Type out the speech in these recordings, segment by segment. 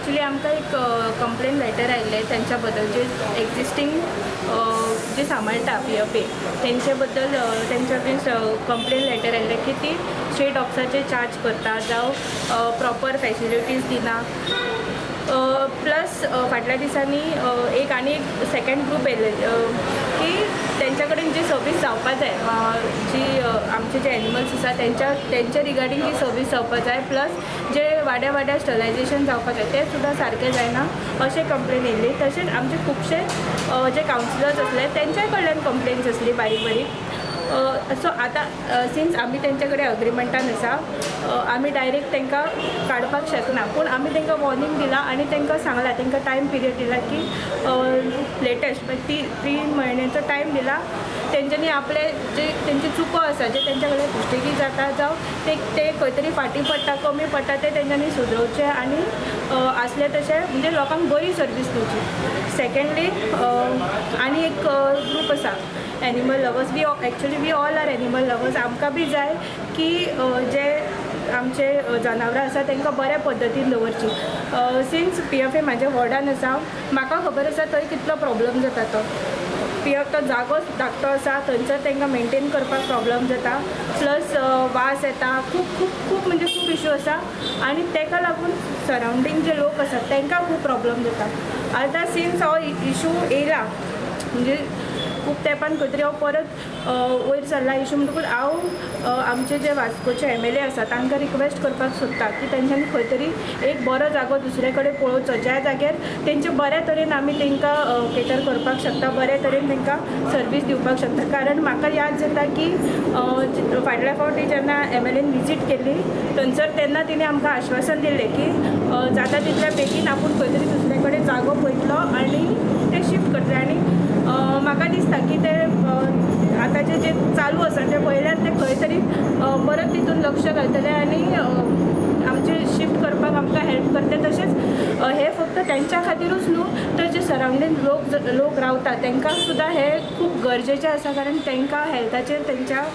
Actually आमकां एक complain letter आयिल्लें तेंच्या बद्दल, जे एक्झिस्टींग जे सांबाळटा पीएफए तेंचे बद्दल. तेंच्या अगेन्स्ट कंप्लेन लेटर आयिल्लें की ती स्ट्रे डॉग्साचे चार्ज करता जावं प्रॉपर फॅसिलिटीज दिना. प्लस फाटल्या दिसांनी एक आनी एक सेकंड ग्रूप येयल्ले की तेंच्या कडेन जी सर्वीस जावपा जाय, जी आमचे जे एनिमल्स आसा तेंच्या रिगार्डींग जी सर्वीस जावपा जाय, प्लस जे वाड्या वाड्यार स्टरलायजेशन जावपा जाय, तें सुद्दां सारकें जायना अशें कंप्लेन येयल्ली. तशेंच आमचे खुबशे जे कावन्सिलर्स आसले, तेंच्याय कडल्यान कंप्लेन्स आसली बारीक बारीक. सो आतां सिन्स आमी तेंचे कडेन अग्रिमेंटान आसा, आमी डायरेक्ट तांकां काडपाक शकना, पूण आमी तांकां वॉर्निंग दिला आनी तांकां सांगलां, तांकां टायम पिरियड दिला की लेटेस्ट ती 3 म्हयन्याचो टायम दिला. तेंच्यांनी आपले जे तेंची चुको आसा, जे तेंच्या कडेन मिस्टेकी जाता जावं ते ते खंय तरी फाटीं पडटा, कमी पडटा, ते तेंच्यांनी सुदरोवचें आनी आसले तशें म्हणजे लोकांक बरी सर्वीस दिवची. सेकंडली, आनी एक ग्रूप आसा, animal lovers. We actually, we all are animal lovers. आमकां बी जाय की जे आमचे जनावरां आसा, तांकां बऱ्या पद्दतीन दवरची. सिन्स पीएफए म्हाज्या वॉर्डान आसा, म्हाका खबर आसा थंय कितलो प्रॉब्लम जाता. तो पीएफ तो जागोच धाकटो आसा, थंयसर तांकां मेंटेन करपाक प्रॉब्लम जाता, प्लस वास येता. खूब खूब खूब म्हणजे खूब इशू आसा आनी ताका लागून सरावंडींग जे लोक आसात, तांकां खूब प्रॉब्लम जाता. आतां सिन्स हो इशू येयला, म्हणजे खूब तेंपान खंय तरी हो परत वयर सरला इशू, म्हणटकूच हांव आमचे जे वास्कोचे एमएलए आसा, तांकां रिक्वेस्ट करपाक सोदता की तेंच्यांनी खंय तरी एक बरो जागो दुसरे कडेन पळोवचो, ज्या जाग्यार तेंचे बऱ्या तरेन आमी तांकां केटर करपाक शकता, बऱ्या तरेन तांकां सर्वीस दिवपाक शकता. कारण म्हाका याद जाता की फाटल्या फावटी जेन्ना एमएलएन विजीट केल्ली थंयसर, तेन्ना तिणें आमकां आश्वासन दिल्लें की जाता तितल्या बेगीन आपूण खंय तरी दुसरे कडेन जागो पळयतलो आनी ते शिफ्ट करतले. आनी म्हाका दिसता की ते आतांचे जे चालू आसा ते पळयल्यार ते खंय तरी परत तितून लक्ष घालतले आनी आमचे शिफ्ट करपाक आमकां हेल्प करतले. तशेंच हे फक्त तेंच्या खातीरूच न्हू, तर जे सरावंडींग लोक लोक रावता, तांकां सुद्दां हे खूब गरजेचें आसा, कारण तांकां हेल्थाचेर तेंच्या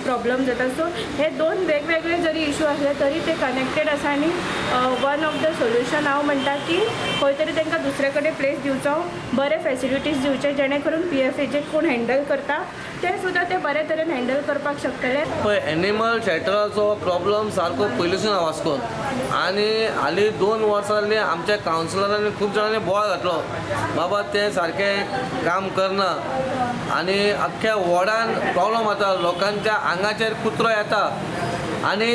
प्रॉब्लम जाता. सो हे दोन वेगवेगळे जरी इशू आसले तरी ते कनेक्टेड आसा आनी वन ऑफ the solution हांव म्हणटा की खंय तरी तांकां दुसरे कडेन प्लेस दिवचो, बरे फॅसिलिटीज दिवचे, जेणे करून पीएफए जे कोण हँडल करता, ते सुद्दां ते बरे तरेन हँडल करपाक शकतले. पळय, एनिमल शेल्टराचो प्रॉब्लम सारको पयलींसून आहा वास्कोन आनी हालीं 2 वर्सां जालीं आमच्या कावन्सिलरांनी खूब जाणांनी बोवाळ घातलो, बाबा ते सारकें काम करना आनी अख्ख्या वॉर्डान प्रॉब्लम जाता. लोकांच्या आंगाचेर कुत्रो येता आनी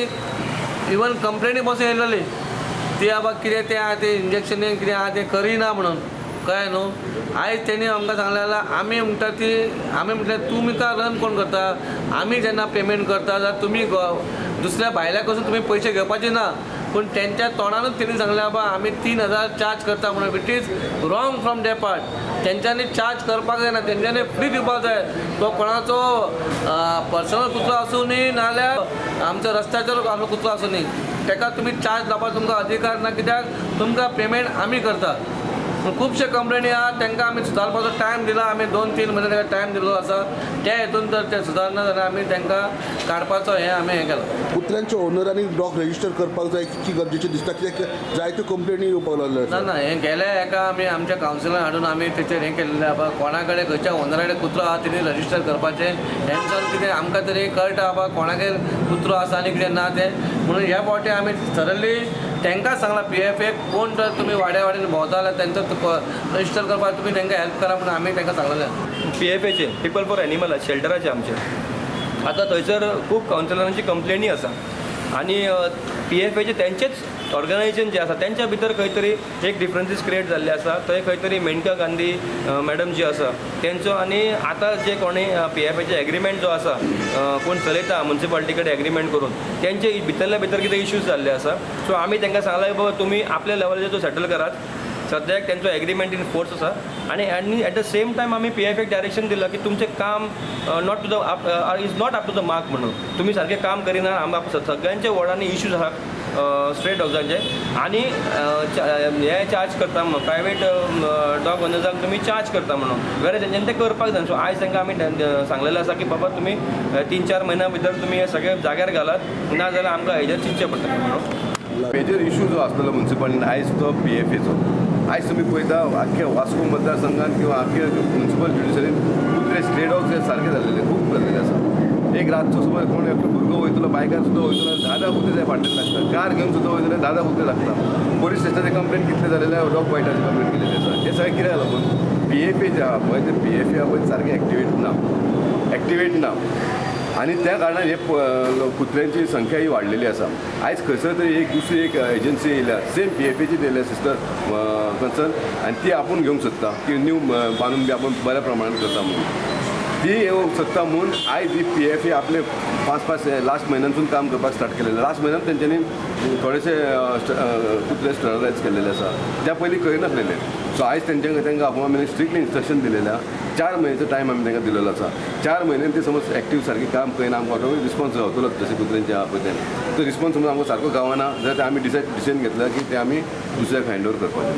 इवन कंप्लेनी पासून येयलेली ती, बाबा कितें तें आहा तें इंजेक्शन कितें आहा तें करिना म्हणून. कळ्ळें न्हू? आयज तेणी आमकां सांगलें जाल्यार आमी म्हणटा ती, आमी म्हटलें, तुमी का रन कोण करता? आमी जेन्ना पेमेंट करता जाल्यार तुमी दुसऱ्या भायल्या कडसून तुमी पयशे घेवपाचे ना. पूण तेंच्या तोंडानूच तेणी सांगलें, बाबा आमी 3000 चार्ज करता म्हणून. It is wrong from their part. तेंच्यांनी चार्ज करपाक जायना, तेंच्यांनी फ्री दिवपाक जाय. तो कोणाचो पर्सनल कुत्रो आसूं न्ही, नाल्यार आमच्या रस्त्याचेर आपलो कुत्रो आसूं न्ही, तेका तुमी चार्ज लावपाक तुमकां अधिकार ना, कित्याक तुमकां पेमेंट आमी करता. पूण खुबशे कंप्लेनी आहा. तांकां आमी सुदारपाचो टायम दिला. आमी 2-3 म्हयने तांकां टायम दिल्लो आसा. त्या हितून जर ते सुदारना जाल्यार आमी तांकां काडपाचो हें आमी हें केलां. कुत्र्यांच्या ओनरांनी डॉग रजिस्टर करपाक जाय की गरजेचें दिसता, कित्याक जायत्यो कंप्लेनी येवपाक लागल्यो ना. आसा. ना, हें गेल्या हेका आमी आमच्या कावन्सिलान हाडून आमी तेचेर हें केल्लें. बाबा, कोणा कडेन खंयच्या ओनरा कडेन कुत्रो आहा, तेणी रजिस्टर करपाचें. हेंचो कितें आमकां तरी कळटा, बाबा कोणागेर कुत्रो आसा आनी कितें ना तें. म्हणून ह्या फावटी आमी थरली तांकां सांगलां, पीएफए कोण जर तुमी वाड्या वाड्यान भोंवता जाल्यार तेंचो रजिस्टर करपाक तुमी तांकां हेल्प करा म्हणून आमी तांकां सांगलेलें. पीएफएचे, पिपल फॉर एनिमल शेल्टराचे आमचे आतां थंयसर खूब कावन्सिलरांची कंप्लेनी आसा आनी पीएफएचे तेंचेच ऑर्गनायझेशन जे आसा, तेंच्या भितर खंय तरी एक डिफरन्सीस क्रिएट जाल्ले आसा. थंय खंय तरी मेनका गांधी मॅडम जी आसा तेंचो आनी आतां जे कोणी पीएफएचे एग्रीमेंट जो आसा, कोण चलयता मुन्सिपालिटी कडेन एग्रीमेंट करून, तेंचे भितरल्या भितर कितें इश्यूज जाल्ले आसा. सो आमी तांकां सांगलां की बाबा, तुमी आपल्या लेवलाचेर तो सेटल करात. सद्याक तेंचो एग्रीमेंट इन फोर्स आसा आनी एट the same time आमी पीएफएक डायरेक्शन दिलां की तुमचें काम not to the is not up to the mark म्हणून. तुमी सारकें काम करिना. आम सगळ्यांच्या वॉर्डांनी इश्यूज आसा स्ट्रे डॉग्सांचे आनी हे चार्ज करता म्हणून, प्रायवेट डॉग ओनर्सांक तुमी चार्ज करता म्हणून, वेर तेंच्यांनी तें करपाक जाय. सो आयज तांकां आमी सांगलेलें आसा की बाबा, तुमी 3-4 म्हयन्या भितर तुमी हे सगळे जाग्यार घालात, ना जाल्यार आमकां हेजेर चिंतचें पडटलें म्हणून. मेजर इशू जो आसलेलो मुन्सिपालिटीन आयज तो पी एफ एचो. आयज तुमी पळयता, आख्ख्या वास्को मतदारसंघात किंवा आख्ख्या मुन्सिपल ज्युडिशरीन कुत्रे, स्ट्रे डॉग्स हे सारखे जाल्लेले, खूब जाल्लेले आसा. एक रातचो समज कोण एकटो भुरगो वयतलो, बायकार सुद्दां वयतलो, 10-10 कुत्रे ते फाटल्यान लागता. कार घेवन सुद्दां वयतले, 10-10 कुत्रे लागता. पोलीस स्टेशनाचे कंप्लेन कितले जालेले, डॉग बायटाची कंप्लेन केलेली आसा. हे सगळें कित्याक लागून? पी एफ ए जे आहा पळय, ते पी एफ ए आहा पळय, सारकें एक्टिवेट ना, एक्टिवेट ना आनी त्या कारणान हे कुत्र्यांची संख्या ही वाडलेली आसा. आयज खंयसर तरी एक दुसरी एक एजन्सी येयल्या, सेम पी एफ एची येयल्या, सिस्टर कन्सर्न, आनी ती आपूण घेवंक सोदता की न्यू बांदून बी आपूण बऱ्या प्रमाणान करता म्हणून. ती येवंक सोदता म्हूण आयज ही पी एफ ए आपले पांच पांच लास्ट म्हयन्यानसून काम करपाक स्टार्ट केलेलें. लास्ट म्हयन्यान तेंच्यांनी थोडेशे कुत्रे स्टरलायज केल्लेले आसा, त्या पयलीं करिनासलेले. सो आयज तेंच्या तांकां आपोवन आमी स्ट्रिक्टली इन्स्ट्रक्शन दिलेलें आहा. 4 म्हयन्याचो टायम आमी तांकां दिलेलो आसा. 4 म्हयन्यान ते समज एक्टीव सारकें काम करिना, आमकां ऑटोमॅटीक रिस्पॉन्स गावतलो. जशें कुत्र्यांचे आहा पळय तें, तो रिस्पॉन्स समज आमकां सारको गावना जाल्यार आमी डिसायड डिसिजन घेतला की ते आमी दुसऱ्याक हँड ओवर करपाचें.